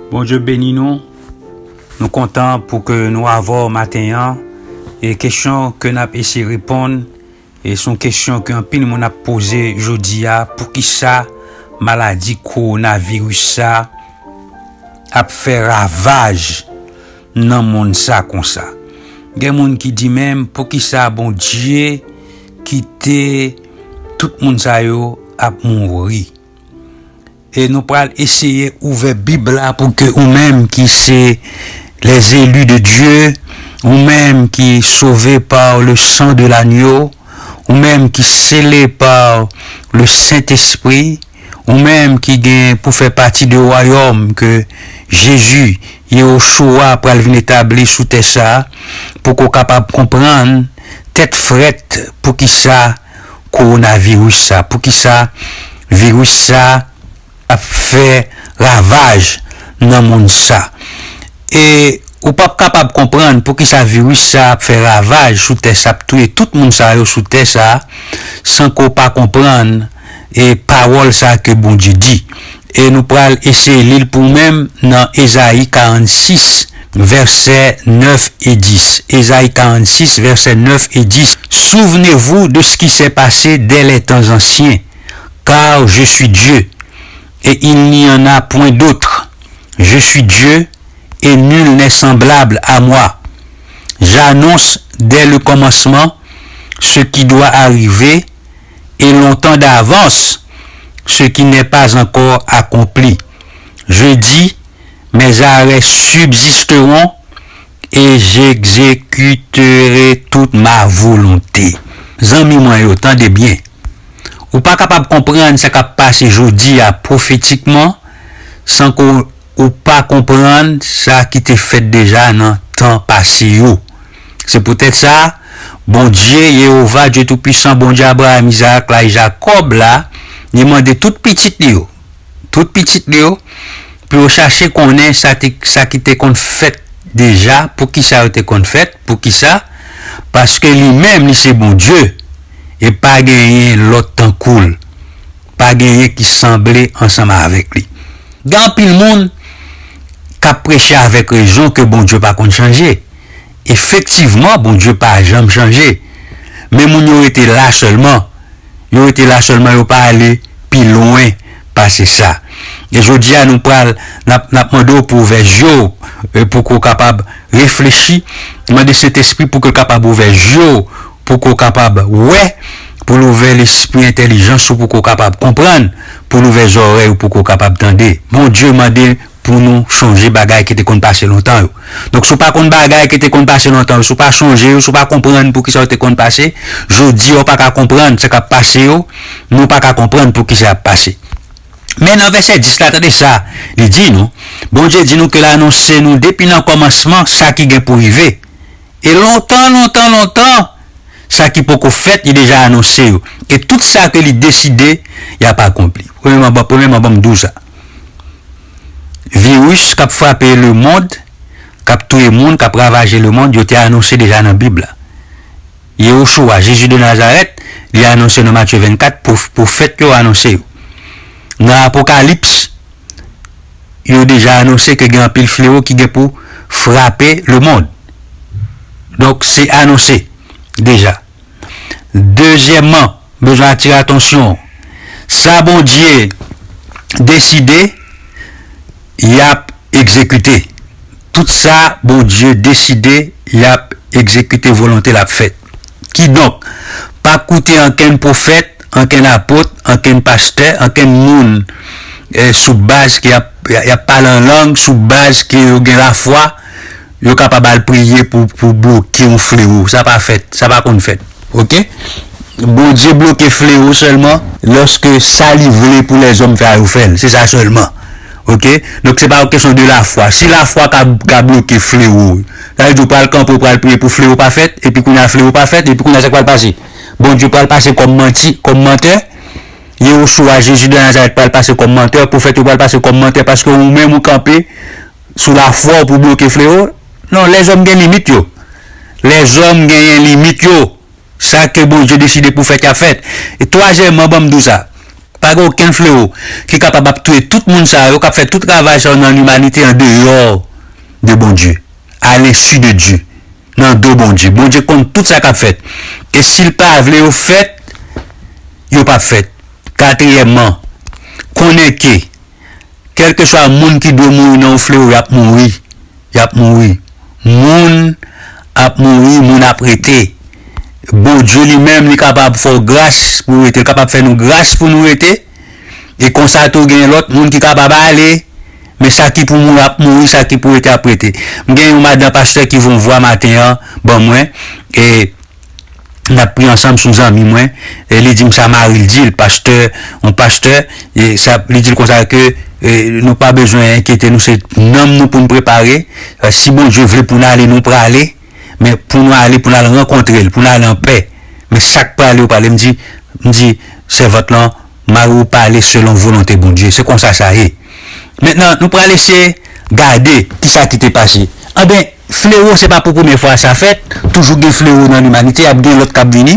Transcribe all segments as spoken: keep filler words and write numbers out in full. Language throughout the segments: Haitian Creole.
Bondye beni nou. Nou kontan pou ke nou avè w maten an. E kesyon ke n ap eseye reponn, e se yon kesyon ke anpil moun ap poze jodi a, poukisa maladi kowonaviris sa ap fè ravaj nan monn sa konsa? Gen moun ki di menm, poukisa Bondye kite tout moun sa yo ap mouri? E nou pral eseye ouvè Bib la pou ke ou menm ki se les élus de Dieu, ou menm ki sove par le sang de l'agneau, ou menm ki sele par le Saint-Esprit, ou menm ki gen pou fè pati de wayòm ke Jezi, Yehoshua, pral vin etabli sou tè sa, pou ke w kapab konprann tèt frèt poukisa kowonaviris sa, poukisa viris sa ap fè ravaj nan monn sa. E ou p ap kapab konprann poukisa viris sa ap fè ravaj sou tè sa, ap touye tout moun sa yo sou tè sa, san ke w pa konprann e pawòl sa ke Bondye di. E nou pral eseye li l pou ou menm nan Ezayi karannsis, vèsè nèf e dis. Ezayi karannsis, vèsè nèf e dis. Souvenez-vous de ce qui s'est passé dès les temps anciens, car je suis Dieu, et il n'y en a point d'autre. Je suis Dieu, et nul n'est semblable à moi. J'annonce dès le commencement ce qui doit arriver, et longtemps d'avance ce qui n'est pas encore accompli. Je dis, mes arrêts subsisteront, et j'exécuterai toute ma volonté. Zanmi mwen yo, tande byen. Ou pa kapab konprann sa k ap pase jodi a pwofetikman san ke ou pa konprann sa ki te fèt deja nan tan pase yo. Se poutèt sa, Bondye, Yehova, Dye Toupisan, Bondye Abraram, Izarak la e Jakòb la, li mande tout pitit li yo, tout pitit li yo, pou yo chache konnen sa te, sa ki te konn fèt deja, poukisa yo te konn fèt, poukisa, paske li menm, li se Bondye, e pa genyen lòt tankou l, pa genyen ki sanble ansanm avèk li. Gen anpil moun k ap preche avèk rezon ke Bondye pa konn chanje. Efektivman, Bondye pa janm chanje. Men moun yo rete la sèlman. Yo rete la sèlman, yo pa ale pi lwen pase sa. E jodi a, nou pral, n ap, n ap mande w pou ouvè zye w, e pou ke w kapab reflechi. Mande Sentespri pou ke l kapab ouvè zye w, pou ke w kapab wè, pou l ouvè lespri entèlijans ou, pou ke w kapab konprann, pou l ouvè zòrèy ou, pou ke w kapab tande. Bondye mande pou nou chonje bagay ki te konn pase lontan yo. Donk, si w pa konn bagay ki te konn pase lontan yo, si w pa chonje yo, si w pa konprann poukisa yo te konn pase, jodi a w pa ka konprann sa k ap pase yo, nou pa ka konprann poukisa y ap pase. Men nan vèsè dis la, tande sa li di nou. Bondye di nou ke l anonse nou depi nan kòmansman sa ki gen pou rive. E lontan, lontan, lontan, sa ki poko fèt, li deja anonse yo. E tout sa ke li deside, y ap akonpli. Premyèman, ban, premyèman, ban m di w sa. Viris k ap frape lemonn, k ap touye moun, k ap ravaje lemonn, yo te anonse deja nan Bib la. Yehoshua, Jezi de Nazarèt, li anonse nan Matye vennkat, pwof-, pwofèt yo anonse yo. Nan Apokalips, yo deja anonse ke gen anpil flewo ki gen pou frape lemonn. Donk, se anonse deja. Dezyèmman, bezwen atire atansyon w. Sa Bondye deside, y ap egzekite. Tout sa Bondye deside, y ap egzekite, volonte l ap fèt. Kidonk, pa koute ankenn pwofèt, ankenn apot, ankenn pastè, ankenn moun, eh, sou baz ke y ap, y ap pale an lang, sou baz ke yo gen lafwa, yo kapab al priye pou, pou bloke yon flewo. Sa pa fèt, sa pa konn fèt. Oke? Bondye bloke flewo sèlman lòske sa li vle pou lèzòm fè a yo fè l. Se sa sèlman. Oke? Donk, se pa yon kesyon de lafwa. Si lafwa ka, ka bloke flewo, sa vle di w pral kanpe, w pral priye pou flewo pa fèt, epi kounye a flewo pa fèt, epi kounye a sa k pral pase? Bondye pral pase kòm manti, kòm mantè. Yehoshua, Jezi de Nazarèt, pral pase kòm mantè, pwofèt yo pral pase kòm mantè, paske ou menm ou kanpe sou lafwa w pou bloke flewo. Non, lèzòm gen limit yo. Lèzòm genyen limit yo. Sa ke Bondye deside pou fèt, y ap fèt. E twazyèmman, ban m di w sa. Pa gen okenn flewo ki kapab ap touye tout moun sa yo k ap fè tout ravaj sa yo nan limanite andeyò de Bondye, à l'insu de Dieu, nan do Bondye. Bondye konn tout sa k ap fèt. E si l pa vle yo fèt, yo p ap fèt. Katriyèmman, konnen ke kèlkeswa moun ki dwe mouri nan yon flewo, y ap mouri. Y ap mouri. Moun ap mouri, moun ap rete. Bondye li menm, li kapab fè w gras pou w rete. Li kapab fè nou gras pou nou rete. E konsa tou, gen lòt moun ki kapab ale. Men sa ki pou mouri ap mouri, sa ki pou rete ap rete. M gen yon madan pastè ki voye yon vwa maten an ban mwen. E n ap priye ansanm sou zanmi mwen. E li di m sa mari l di l, pastè, yon pastè, e sa, li di l konsa ke, e, nou pa bezwen enkyete nou, se nanm nou pou n prepare. E, si Bondye vle pou n ale, nou prale. Men pou nou ale, pou n al rankontre l, pou n ale an pè. Men sa k prale, yo prale. M di, m di, sèvant lan, mari w pale selon volonte Bondye. Se konsa sa ye. Mentnan, nou pral eseye gade kisa ki te pase. Anben, flewo, se pa pou premye fwa sa fèt. Toujou gen flewo nan limanite, ap gen lòt k ap vini.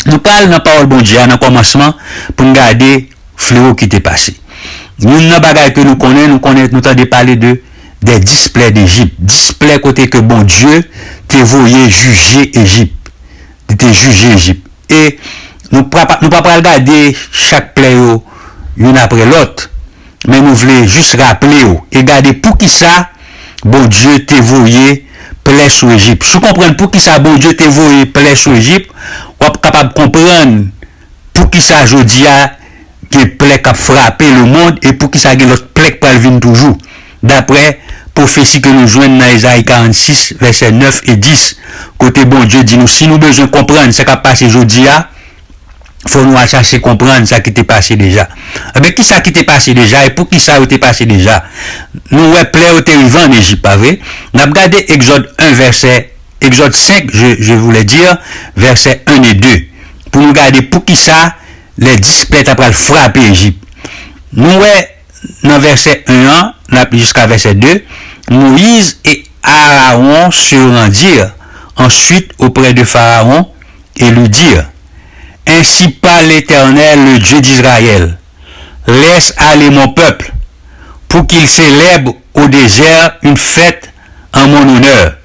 Nou pral nan pawòl Bondye a nan kòmansman pou n gade flewo ki te pase. Youn nan bagay ke nou konnen, nou konnen, nou tande pale de, de dis plè d'Ejip. Dis plè kote ke Bondye te voye jije Ejip. Li te jije Ejip. E nou pa, nou pa pral gade chak plè yo youn apre lòt, men nou vle jis raple w e gade poukisa Bondye te voye plè sou Ejip. Si w konprann poukisa Bondye te voye plè sou Ejip, w ap kapab konprann poukisa jodi a gen plè k ap frape lemonn e poukisa gen lòt plè k pral vin toujou. Daprè pwofesi ke nou jwenn nan Ezayi karannsis, vèsè nèf e dis, kote Bondye di nou, si nou bezwen konprann sa k ap pase jodi a, fò nou al chache konprann sa ki te pase deja. Enben, kisa ki te pase deja e poukisa yo te pase deja? Nou wè plè yo te rive ann Ejip, pa vre? N ap gade Egzòd en, vèsè, Egzòd senk, je, je voulais dire, vèsè en e de, pou nou gade poukisa lè dis plè ta pral frape Ejip. Nou wè nan vèsè en an, n ap li jiska vèsè de, Moïse et Aaron se rendirent ensuite auprès de Pharaon et lui dirent, Ainsi parle l'Éternel, le Dieu d'Israël, laisse aller mon peuple, pour qu'il célèbre au désert une fête en mon honneur.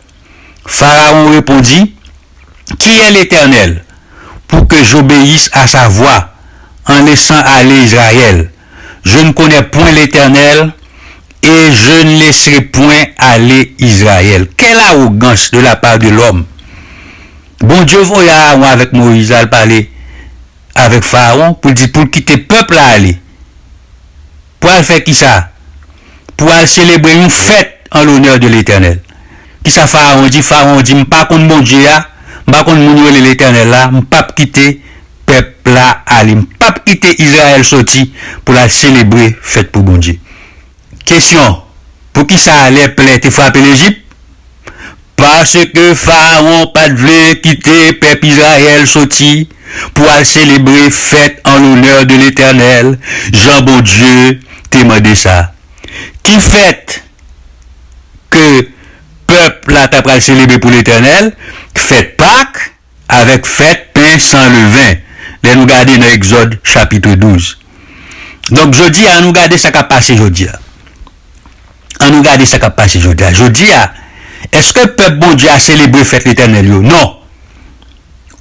Pharaon répondit, Qui est l'Éternel, pour que j'obéisse à sa voix en laissant aller Israël? Je ne connais point l'Éternel et je ne laisserai point aller Israël. Quelle arrogance de la part de l'homme! Bondye voye Aaron avèk Moyiz al pale avèk Farawon pou l di pou l kite pèp la ale. Pou al fè kisa? Pou al selebre yon fèt an lonè de Letènèl. Kisa Farawon di? Farawon di, "M pa konn Bondye a, m pa konn moun yo rele Letènèl la, m p ap kite pèp la ale. M p ap kite Izrayèl soti pou l al selebre fèt pou Bondye." Kesyon, poukisa lè plè te frape Lejip? Paske Farawon pa t vle kite pèp Izrayèl soti pou al selebre fèt an lonè de Letènèl, jan Bondye te mande sa. Ki fèt ke pèp la ta pral selebre pou Letènèl? Fèt Pak avèk fèt pen san leven, lè nou gade nan Egzòd chapit douz. Donk, jodi a, ann nou gade sa k ap pase jodi a. Ann nou gade sa k ap pase jodi a. Jodi a, èske pèp Bondye a selebre fèt Letènèl yo? Non.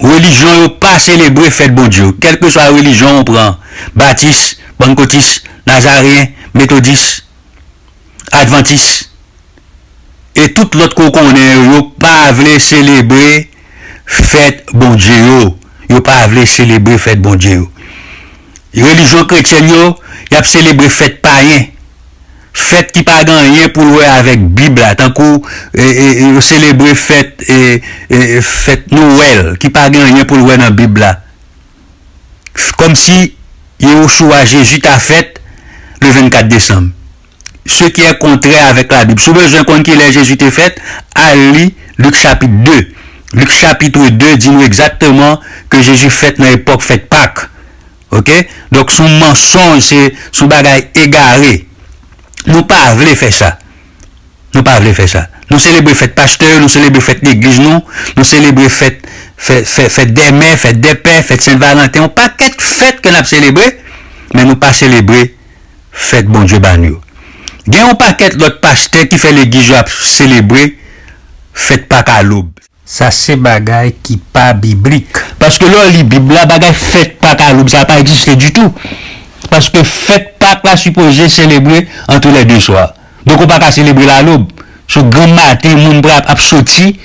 Relijyon yo pa selebre fèt Bondye yo. Kèlkeswa relijyon w pran, batis, pannkotis, nazareyen, metodis, advantis, e tout lòt ke w konnen yo, yo pa vle selebre fèt Bondye yo. Yo pa vle selebre fèt Bondye yo. Relijyon kretyèn yo, y ap selebre fèt payen. Fèt ki pa gen anyen pou l wè avèk Bib la, tankou, e, e, e, yo selebre fèt, e, e, fèt Nwèl, ki pa gen anyen pou l wè nan Bib la. Kòmsi Yehoshua, Jezi ta fèt le vennkat desanm. Ce qui est contraire avec la Bible. Si w bezwen konn ki lè Jezi te fèt, al li Lik chapit de. Lik chapit de di nou egzakteman ke Jezi fèt nan epòk fèt Pak. Oke? Donk, se yon mansonj, se, se yon bagay egare. Nou pa vle fè sa. Nou pa vle fè sa. Nou selebre fèt pastè, nou selebre fèt legliz nou, nou selebre fèt, fèt, fèt, fèt dè mè, fèt dè pè, fèt Sen Valanten, yon pakèt fèt ke n ap selebre. men nou pa selebre fèt Bondye ba n yo. Gen yon pakèt lòt pastè ki fè legliz yo ap selebre fèt Pak a Lob. Sa se bagay ki pa biblik. Paske lè w li Bib la, bagay fèt Pak a Lob sa pa egziste ditou. Paske fèt Pak la sipoze selebre antre lè de swa. Donk ou pa ka selebre l a lob. Sou granm maten, moun pral ap soti,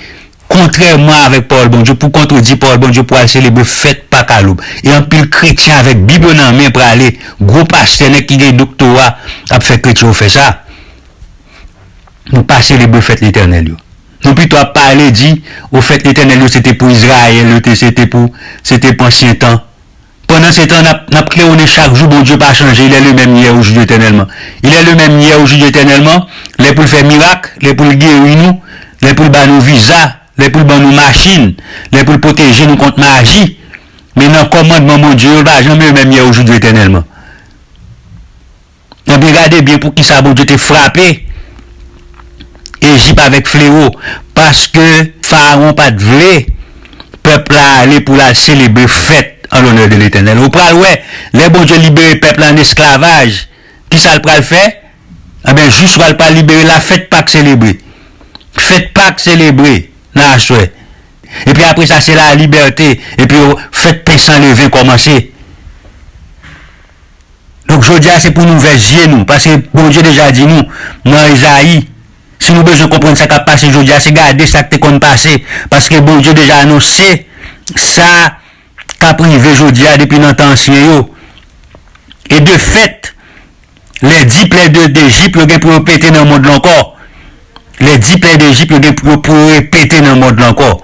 kontrèman avèk pawòl Bondye, pou kontredi pawòl Bondye, pou al selebre fèt Pak a Lob. E anpil kretyen avèk Bib yo nan men prale, gwo pastè, nèg ki gen doktora, ap fè kretyen yo fè sa. Nou pa selebre fèt Letènèl yo. Nou pito ap pale di, o fèt Letènèl yo se te pou Izrayèl, yo te, se te pou, se te pou ansyen tan. Pandan se tan, n ap, n ap klewonnen chak jou, Bondye pa chanje, il est le même hier, aujourd'hui, éternellement. Il est le même hier, aujourd'hui, éternellement. Lè pou l fè mirak, lè pou l geri nou, lè pou l ba nou viza, lè pou l ban nou machin, lè pou l pwoteje nou kont maji. Men nan kòmandman Bondye yo, l pa janm le menm yè, ojodi, etènèlman. Ebyen, gade byen poukisa Bondye te frape Ejip avèk flewo. Paske Farawon pa t vle pèp la ale pou l al selebre fèt an lonè de Letènèl. Ou pral wè, lè Bondye libere pèp la an esklavaj, kisa l pral fè? Ebyen, jis pral, pral libere la, fèt Pak selebre. Fèt Pak selebre nan aswè. Epi apre sa, se la libète. Epi yo, fèt pen san leven kòmanse. Donk, jodi a, se pou nou ouvè zye nou, paske Bondye deja di nou nan Ezayi, si nou bezwen konprann sa k ap pase jodi a, se gade sa k te konn pase, paske Bondye deja anonse sa k ap rive jodi a depi nan tan ansyen yo. E de fèt, lè di plè de, Dejip yo gen pou yo pete nan mond lan ankò. Lè di plè Dejip yo gen pou yo, pou yo repete nan mond lan ankò.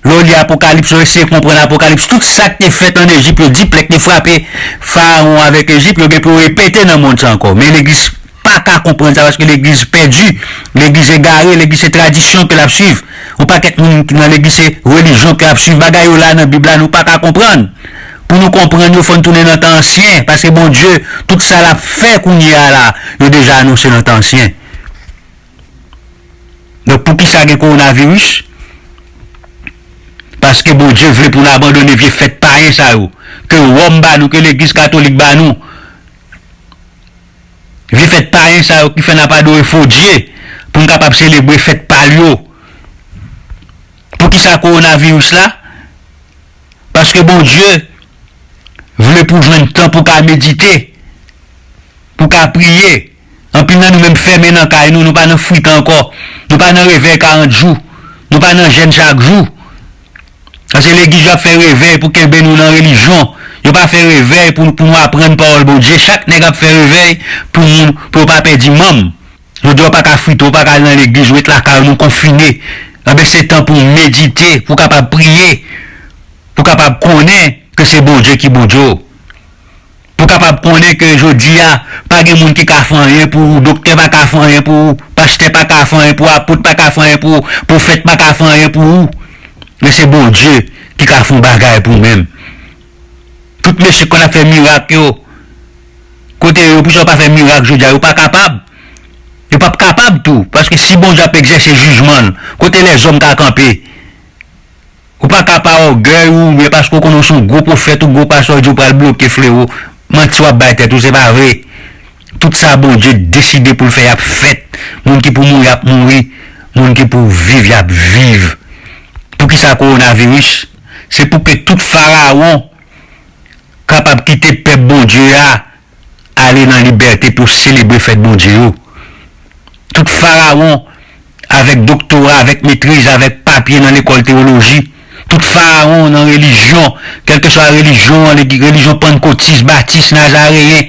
Lè w li Apokalips, w eseye konprann Apokalips. Tout sa k te fèt ann Ejip yo, di plè k te frape Farawon avèk Ejip, yo gen pou yo repete nan mond sa ankò. Men legliz pa ka konprann sa, paske legliz pèdi, legliz egare, legliz se tradisyon ke l ap swiv. Yon pakèt moun ki nan legliz se relijyon ke l ap swiv. Bagay yo la nan Bib la, nou pa ka konprann. Pou nou konprann yo, fò n tounen nan tan ansyen, paske Bondye, tout sa l ap fè kounye a la, yo deja anonse nan tan ansyen. Donk, poukisa gen kowonaviris? Paske Bondye vle pou n abandone vye fèt payen sa yo, ke Wòm ba nou, ke legliz katolik ba nou. Vye fèt payen sa yo ki fè n ap adore fo dye, pou n kapab selebre fèt pa l yo. Poukisa kowonaviris la? Paske Bondye vle pou w jwenn tan pou w ka medite, pou w ka priye. Anpil nan nou menm fèmen nan kay nou, nou pa nan frite ankò, nou pa nan revèy karant jou, nou pa nan jèn chak jou. Paske legliz yo ap fè revèy pou kenbe nou nan relijyon. Yo pa fè revèy pou, pou nou aprann pawòl Bondye. Chak nèg ap fè revèy pou moun, pou yo pa pèdi manm. Jodi a, w pa ka frite, w pa ka al nan legliz, ou ret lakay ou, nou konfine. Enben, se tan pou w medite, pou w kapab priye, pou w kapab konnen ke se Bondye ki Bondye w. Pou w kapab konnen ke jodi a, pa gen moun ki ka fè anyen pou ou, doktè pa ka fè anyen pou ou, pastè pa ka fè anyen pou ou, apot pa ka fè anyen pou ou, pwofèt pa ka fè anyen pou ou. Men se Bondye ki ka fè yon bagay pou ou menm. Tout mesye k konn ap fè mirak yo, kote yo, poukisa yo pa fè mirak jodi a? Yo pa kapab. Yo p ap kapab tou, paske si Bondye ap egzèse jijman l, kote lèzòm ka kanpe? Ou pa ka pa ògèy ou, oubyen paske w konnen w se yon gwo pwofèt ou gwo pastè, w di w pral bloke flewo. Manti w ap bay tèt ou, se pa vre. Tout sa Bondye deside pou l fè, y ap fèt. Moun ki pou mouri, y ap mouri. Moun ki pou viv, y ap viv. Poukisa kowonaviris? Se pou ke tout farawon kapab kite pèp Bondye a ale nan libète pou yo selebre fèt Bondye yo. Tout farawon avèk doktora, avèk metriz, avèk papye nan lekòl teyoloji, tout farawon nan relijyon, kèlkeswa relijyon an, legi-, relijyon pannkotis, batis, nazareyen,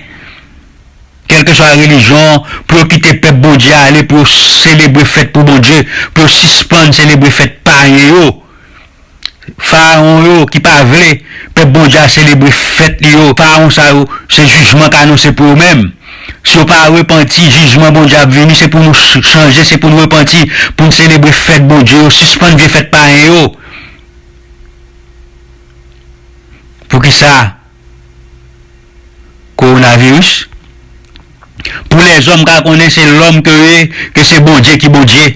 kèlkeswa relijyon an, pou yo kite pèp Bondye a ale, pou yo selebre fèt pou Bondye, pou yo sispann selebre fèt payen yo. Farawon yo ki pa vle pèp Bondye a selebre fèt li yo, farawon sa yo, se jijman k anonse pou yo menm. Si yo pa repanti, jijman Bondye ap vini, se pou nou ch-, chanje, se pou nou repanti, pou n selebre fèt Bondye yo, sispann vye fèt payen yo. Poukisa? Kowonaviris. Pou lèzòm ka konnen se lòm ke w ye, ke se Bondye ki Bondye.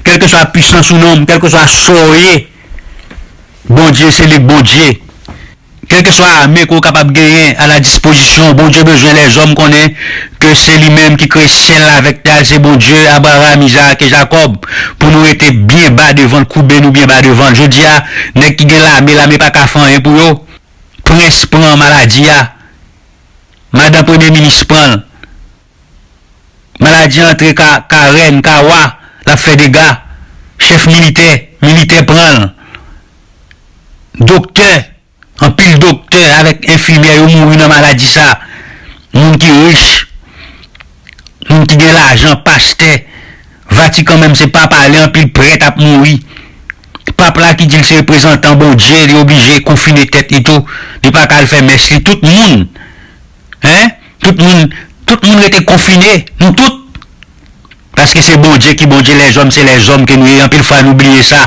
Kèlkeswa pisans ou nan w, kèlkeswa sa w ye, Bondye se li k Bondye. Kèlkeswa ame ke w kapab genyen a la dispozisyon w, Bondye bezwen lèzòm konnen ke se li menm ki kreye syèl la avèk tè a, se Bondye Abraram, Izak e Jakòb, pou nou rete byen ba devan l, koube nou byen ba devan l. Jodi a, nèg ki gen lame, lame pa ka fè anyen pou yo. Prens pran maladi a, madan premye minis pran l. Maladi antre ka, ka rèn, ka wa, l ap fè dega. Chèf militè, militè pran l. Doktè, anpil doktè avèk enfimyè yo mouri nan maladi sa. Moun ki rich, moun ki gen lajan, pastè, Vatikan menm se pa pale, anpil prèt ap mouri. Pap la ki di l se reprezantan Bondye, li oblije konfine tèt li tou. Li pa ka al fè mès li. Tout moun, en, tout moun, tout moun rete konfine, nou tout. Paske se Bondye ki Bondye, lèzòm se lèzòm ke nou ye. Anpil fwa nou bliye sa.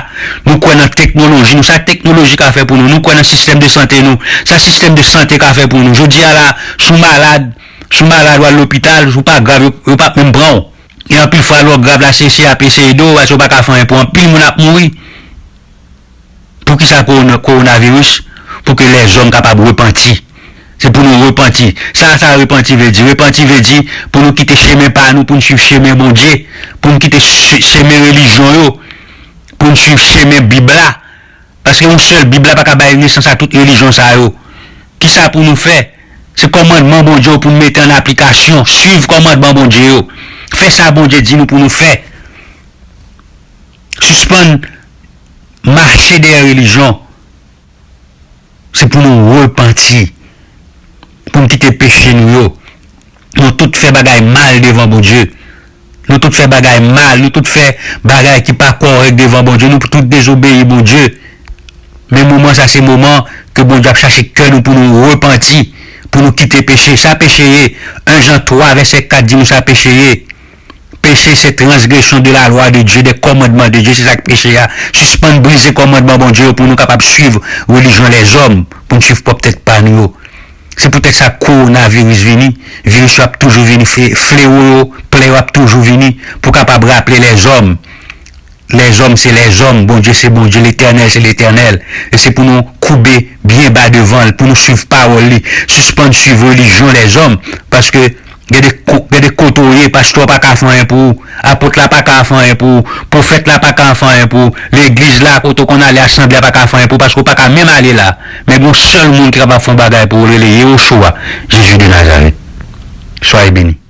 Nou kwè nan teknoloji nou. Sa teknoloji ka fè pou nou? Nou kwè nan sistèm de sante nou. Sa sistèm de sante ka fè pou nou? Jodi a la, si w malad, si w malad, w al lopital, si w pa grav, yo, yo p ap menm pran w. E anpil fwa, lè w grav la, se, se y ap eseye de w, paske yo pa ka fè anyen pou w. Anpil moun ap mouri. Poukisa kowona-, kowonaviris? Pou ke lèzòm kapab repanti. Se pou nou repanti. Sa, sa repanti vle di? Repanti vle di pou nou kite chemen pa nou, pou n swiv chemen Bondye, pou n kite che-, chemen relijyon yo, pou n swiv chemen Bib la. Paske yon sèl Bib la pa ka bay nesans a tout relijyon sa yo. Kisa pou nou fè? Se kòmandman Bondye yo pou n mete an aplikasyon, swiv kòmandman Bondye yo. Fè sa Bondye di nou pou nou fè. Sispann mache dèyè relijyon. Se pou nou repanti, pou n kite peche nou yo. Nou tout fè bagay mal devan Bondye. Nou tout fè bagay mal, nou tout fè bagay ki pa kòrèk devan Bondye, nou tout dezobeyi Bondye. Men moman sa se moman ke Bondye ap chache kè nou pou nou repanti, pou nou kite peche. Sa peche ye? En Jan twa vèsè kat di nou sa peche ye. Péché, c'est transgression de la loi de Dieu, des commandements de Dieu, se sa k peche a. Sispann brize kòmandman Bondye yo pou nou kapab swiv relijyon lèzòm, pou n swiv pwòp tèt pa nou yo. Se poutèt sa kowonaviris vini, viris yo ap toujou vini, fle-, flewo yo, plè yo ap toujou vini pou kapab raple lèzòm. Lèzòm se lèzòm, Bondye se Bondye, Letènèl se Letènèl. E se pou nou koube byen ba devan l, pou nou swiv pawòl li. Sispann swiv relijyon lèzòm, paske gen de ko-, gen de kote w ye, pastè w pa ka fè anyen pou ou, apot la pa ka fè anyen pou ou, pwofèt la pa ka fè anyen pou ou, legliz la kote w konn ale, asanble a pa ka fè anyen pou ou, paske w pa ka menm ale la. Men gen yon sèl moun ki kapab fè yon bagay pou ou, l rele Yehoshua, Jezi de Nazarèt. Soyez bénis.